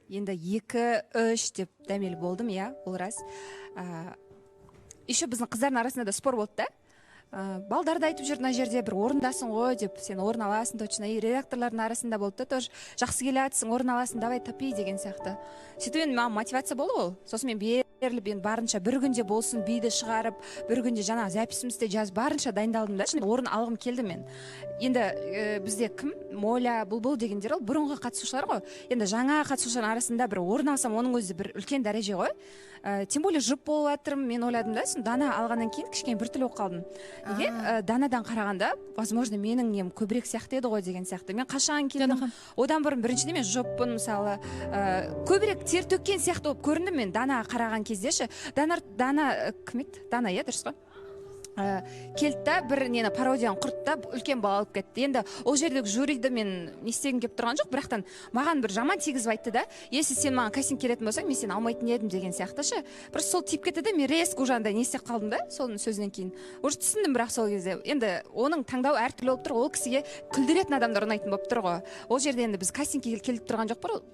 Енді екі, үш деп дәмел болдым, иә, ол рас. Еще біздің қыздардың арасында да спор болды да. Балдар да айтып жүр мына жерде, бір орындасың ғой деп, сен орын аласың точно. И редакторлардың арасында болды да тоже, жақсы келе жатсың, орын аласың, давай топи деген сияқты. Сөйтіп енді маған мотивация болды ол. Сосын мен беріліп, енді барынша бір күнде болсын биді шығарып, бір күнде жаңағы записімізді жазып, барынша дайындалдым да, шын орын алғым келді мен. Енді бізде кім, Моля, Бұлбұл дегендер, ол бұрынғы қатысушылар ғой. Енді жаңа қатысушылардың арасында бір орын алсам, оның өзі бір үлкен дәреже ғой. Тем более жұп болып жатырмын, мен ойладым да, сосын Дана алғаннан кейін кішкене біртүрлі болып қалдым. Неге? Данадан қарағанда, возможно, менің нем көбірек сияқты еді ғой деген сияқты. Мен қашан келдім? Одан бұрын біріншіден мен жұппын, мысалы, көбірек тер төккен сияқты болып көріндім мен Данаға қараған кезде ше. Дана кім еді? Дана, иә, дұрыс қой. Келді да бір нені, пародияны құртты да, үлкен бал алып кетті. Енді ол жердегі жюриді мен не істегім келіп тұрған жоқ, бірақтан маған бір жаман тигізіп айтты да, если сен маған кастинг келетін болсаң, мен сені алмайтын едім деген сияқты ше. Просто сол тиіп кетті де, мен резко уже андай не істеп қалдым да, соның сөзінен кейін уже түсіндім. Бірақ сол кезде енді оның таңдауы әртүрлі болып тұр, ол кісіге күлдіретін адамдар ұнайтын болып тұр ғой. Ол жерде енді біз кастингке келіп тұрған жоқ,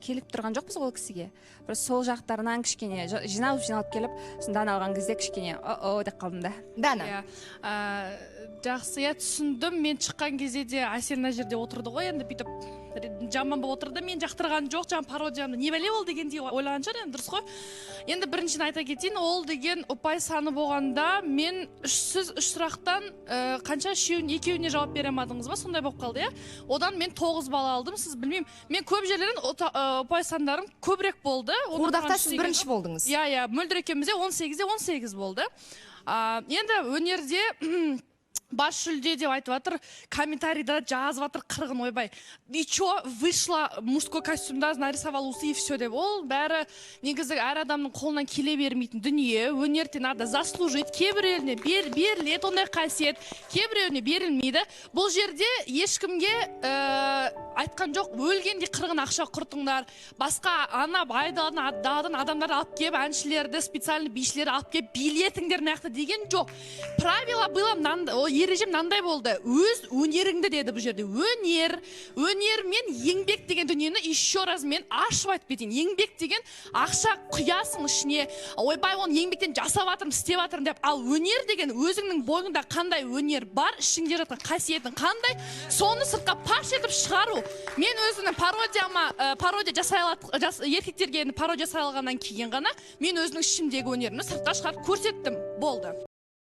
келіп тұрған жоқпыз ғой ол кісіге. Просто сол жақтарынан кішкене жиналып жиналып келіп, сосын Дана алған кезде кішкене о деп қалдым да. Дана. Иә, жақсы, иә, түсіндім. Мен шыққан кезде де Әсел мына жерде отырды ғой, енді бүйтіп жаман болып отырды, мен жақтырған жоқ жаңа пародиямды, не бәле ол дегендей ойлаған шығар енді, дұрыс қой. Енді біріншіден айта кетейін, ол деген ұпай саны болғанда, мен үш, үш сұрақтан қанша, үшеуін, екеуіне жауап бере алмадыңыз ба, сондай болып қалды, иә. Одан мен 9 балл алдым. Сіз, білмеймін, мен көп жерлерден ұпай сандарым көбірек болды. Оны Қуырдақта тұрған сіз 8 бірінші болдыңыз. Иә, Мөлдір екеумізде 18-де 18 болды. Енді өнерде бас жүлде деп айтып жатыр, комментарийда жазып жатыр қырғын, ойбай, и чё, вышла мужской костюмда, нарисовала усы и все деп. Ол бәрі негізі әр адамның қолынан келе бермейтін дүние. Өнерде надо заслужить. Кейбіреуіне беріледі ондай қасиет, кейбіреуіне берілмейді. Бұл жерде ешкімге айтқан жоқ, өлгенде қырғын ақша құртыңдар, басқа ана айдаладан, даладан адамдарды алып келіп, әншілерді, специально бишілерді алып келіп билетіңдер мына жақта деген жоқ. Правило было мынандай, о, ереже мынандай болды: өз өнеріңді деді. Бұл жерде өнер, өнер мен еңбек деген дүниені еще раз мен ашып айтып кетейін. Еңбек деген ақша құясың ішіне, ойбай, оны еңбектен жасап жатырмын, істеп жатырмын деп. Ал өнер деген өзіңнің бойыңда қандай өнер бар, ішіңде жатқан қасиетің қандай, соны сыртқа паш етіп шығару. Мен өзімнің пародияма пародия жасай алады, еркектерге енді пародия жасай алғаннан кейін ғана мен өзімнің ішімдегі өнерімді сыртқа шығарып көрсеттім, болды.